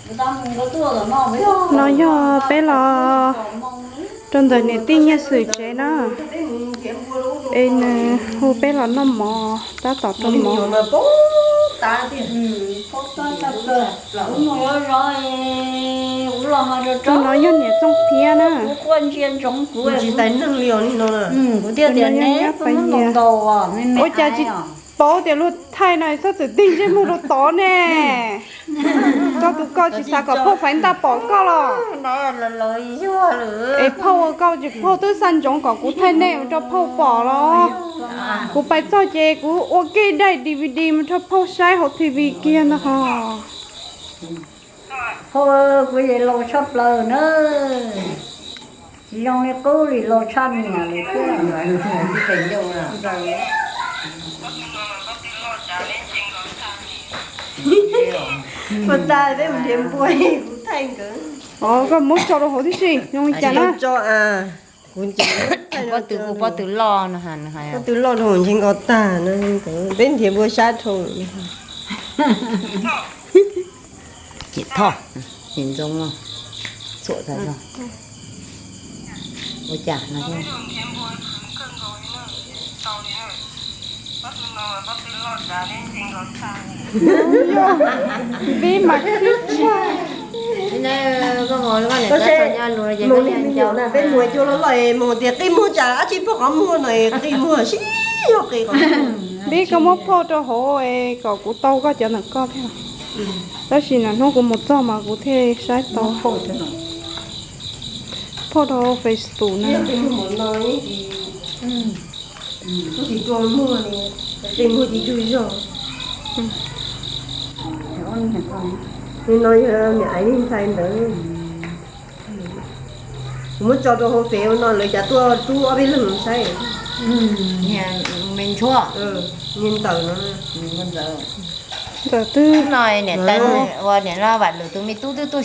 No yog peb los rau ntawm niam tij Nyiaj Xwm tsev na, es nws hu peb los noj mov tab tom rau mov. Tus no yog niam Txooj Phiab na. Tus no yog nyab Paj Yias. Ua cas tsis paub tias luag thaij no txhob txwm tig ntsej muag rau tod ne. Koj tus koj tsis xav kom phauj Faiv Ntaj pom koj los? Es phauj ua koj tsis, phauj twb xa ntsoov kom kuv thaij nej ua rau phauj pom los? Kuv pais txog ces kuv ua kiag daim D V D mus rau phauj saib hauv T V kiag ntag hos. Phauj, kuv yeej laus tshaj plaws na, tsis zoo li qub li, laus tshaj niam lawm thiab. Puas tas peb mus nrhiav npua kuv thaij nkawd. Os, koj muab tso rau hauv tib si, zoo li cas na? Pob tw, kuv pob tw loj no, pob tw loj rau hauv ntshe nkaus tag no, peb nrhiav npua sab dhau. Ces thoj, ces ntxoo no, txhuam tas zog. Ua cas no thiab? Pib mas khib tshaj. Peb mus cua loj loj es mus tias qi muag, cas dab tsi pog qhov muag no es qi muag sib yog qi qhov muag. Pib, koj muab phauj rau hauv es kom kuv tau koj cov ntawm koj thiab. Tab sis nram hnub kuv mus txog mas kuv thiaj saib tau. Phauj rau Facebook na. Qi muag ces tsuj zog. Li no yog niam aiv ntxhais ntawd. Kuv muab tso rau hauv Facebook no lawv cas tuaj rub ob peb leeg saib. Me ntsuab. Niag ntawm no. Ntawm twb no niam tais ua niam no Vam Lwm tus me tub twb tuaj